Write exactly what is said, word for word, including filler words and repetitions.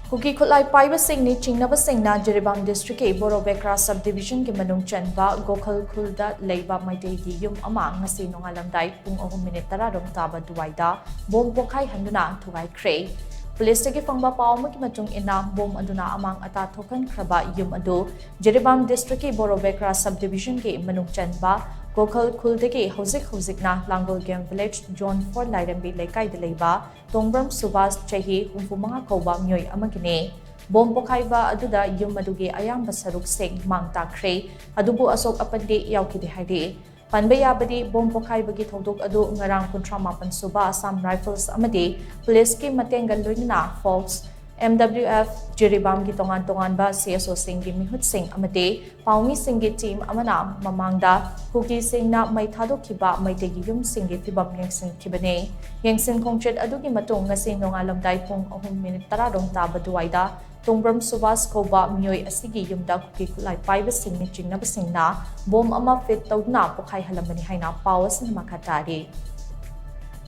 ꯀꯨꯀꯤ ꯈꯨꯠꯂꯥꯏ ꯄꯥꯏꯕꯁꯤꯡꯅꯤ ꯆꯤꯡꯅꯕꯁꯤꯡꯅ ꯖꯤꯔꯤꯕꯥꯝ ꯗꯤꯁꯇ꯭ꯔꯤꯛꯀꯤ ꯕꯣꯔꯣꯕꯦꯀ꯭ꯔꯥ ꯁꯕ ꯗꯤꯕꯤꯖꯟꯒꯤ ꯃꯅꯨꯡ ꯆꯟꯕ ꯒꯣꯈꯜ ꯈꯨꯜꯗ ꯂꯩꯕ ꯃꯩꯇꯩꯒꯤ ꯌꯨꯝ ꯑꯃ ꯉꯁꯤ ꯅꯣꯡꯉꯥꯜꯂꯝꯗꯥꯏ ꯄꯨꯡ ꯑꯍꯨꯝ ꯃꯤꯅꯤꯠ ꯇꯔꯥꯔꯣꯝ ꯇꯥꯕ ꯑꯗꯨꯋꯥꯏꯗ ꯕꯣꯝ ꯄꯣꯈꯥꯏꯍꯟꯗꯨꯅ ꯊꯨꯒꯥꯏꯈ꯭ꯔꯦ꯫ ꯄꯨꯂꯤꯁꯇꯒꯤ ꯐꯪꯕ ꯄꯥꯎ ꯑꯃꯒꯤ ꯃꯇꯨꯡ ꯏꯟꯅ, ꯕꯣꯝ ꯑꯗꯨꯅ ꯑꯃꯥꯡ ꯑꯇꯥ ꯊꯣꯛꯍꯟꯈ꯭ꯔꯕ ꯌꯨꯝ ꯑꯗꯨ ꯖꯤꯔꯤꯕꯥꯝ ꯗꯤꯁꯇ꯭ꯔꯤꯛꯀꯤ ꯕꯣꯔꯣꯕꯦꯀ꯭ꯔꯥ ꯁꯕ ꯗꯤꯕꯤꯖꯟꯒꯤ ꯃꯅꯨꯡ ꯆꯟꯕ ꯒꯣꯈꯜ ꯈꯨꯜꯗꯒꯤ ꯍꯧꯖꯤꯛ ꯍꯧꯖꯤꯛꯅ ꯂꯥꯡꯒꯣꯜ ꯒꯦꯝ ꯚꯤꯂꯦꯖ ꯖꯣꯟ ꯐꯣꯔ ꯂꯥꯏꯔꯦꯝꯕꯤ ꯂꯩꯀꯥꯏꯗ ꯂꯩꯕ ꯇꯣꯡꯕ꯭ꯔꯝ ꯁꯨꯕꯥꯁ, ꯆꯍꯤ ꯍꯨꯝꯐꯨ ꯃꯉꯥ ꯀꯧꯕ ꯃꯤꯑꯣꯏ ꯑꯃꯒꯤꯅꯤ꯫ ꯕꯣꯝ ꯄꯣꯈꯥꯏꯕ ꯑꯗꯨꯗ ꯌꯨꯝ ꯑꯗꯨꯒꯤ ꯑꯌꯥꯝꯕ ꯁꯔꯨꯛꯁꯤꯡ ꯃꯥꯡ ꯇꯥꯛꯈ꯭ꯔꯦ, ꯑꯗꯨꯕꯨ ꯑꯁꯣꯛ ꯑꯄꯟꯗꯤ ꯌꯥꯎꯈꯤꯗꯦ ꯍꯥꯏꯔꯤ꯫ ꯄꯟꯕ ꯌꯥꯕꯗꯤ, ꯕꯣꯝ ꯄꯣꯈꯥꯏꯕꯒꯤ ꯊꯧꯗꯣꯛ ꯑꯗꯨ ꯉꯔꯥꯡ ꯀꯨꯟꯊ꯭ꯔꯥ ꯃꯥꯄꯟ ꯁꯨꯕ ꯑꯁꯥꯝ ꯔꯥꯏꯐꯜꯁ ꯑꯃꯗꯤ ꯄꯨꯂꯤꯁꯀꯤ ꯃꯇꯦꯡꯒ ꯂꯣꯏꯅꯅ ꯐꯣꯛꯁ, ꯑꯦꯝ ꯗꯕ꯭ꯂꯤꯎ ꯑꯦꯐ, ꯖꯤꯔꯤꯕꯥꯝꯒꯤ ꯇꯣꯉꯥꯟ ꯇꯣꯉꯥꯟꯕ ꯁꯤ ꯑꯦꯁ ꯑꯣꯁꯤꯡꯒꯤ ꯃꯤꯍꯨꯠꯁꯤꯡ ꯑꯃꯗꯤ ꯄꯥꯎꯃꯤꯁꯤꯡꯒꯤ ꯇꯤꯝ ꯑꯃꯅ ꯃꯃꯥꯡꯗ ꯀꯨꯀꯤꯁꯤꯡꯅ ꯃꯩ ꯊꯥꯗꯣꯛꯈꯤꯕ ꯃꯩꯇꯩꯒꯤ ꯌꯨꯝꯁꯤꯡꯒꯤ ꯐꯤꯕꯝ ꯌꯦꯡꯁꯤꯟꯈꯤꯕꯅꯤ꯫ ꯌꯦꯡꯁꯤꯟ ꯈꯣꯡꯆꯠ ꯑꯗꯨꯒꯤ ꯃꯇꯨꯡ ꯉꯁꯤ ꯅꯣꯡꯉꯥꯜꯂꯝꯗꯥꯏ ꯄꯨꯡ ꯑꯍꯨꯝ ꯃꯤꯅꯤꯠ ꯇꯔꯥꯔꯣꯝ ꯇꯥꯕ ꯑꯗꯨꯋꯥꯏꯗ ꯇꯣꯡꯕ꯭ꯔꯝ ꯁꯨꯕꯥꯁ ꯀꯧꯕ ꯃꯤꯑꯣꯏ ꯑꯁꯤꯒꯤ ꯌꯨꯝꯗ ꯀꯨꯀꯤ ꯈꯨꯠꯂꯥꯏ ꯄꯥꯏꯕꯁꯤꯡꯅ ꯆꯤꯡꯅꯕꯁꯤꯡꯅ ꯕꯣꯝ ꯑꯃ ꯐꯤꯠ ꯇꯧꯗꯨꯅ ꯄꯣꯈꯥꯏꯍꯜꯂꯝꯕꯅꯤ ꯍꯥꯏꯅ ꯄꯥꯎ ꯑꯁꯤꯅ ꯃꯈꯥ ꯇꯥꯔꯤ꯫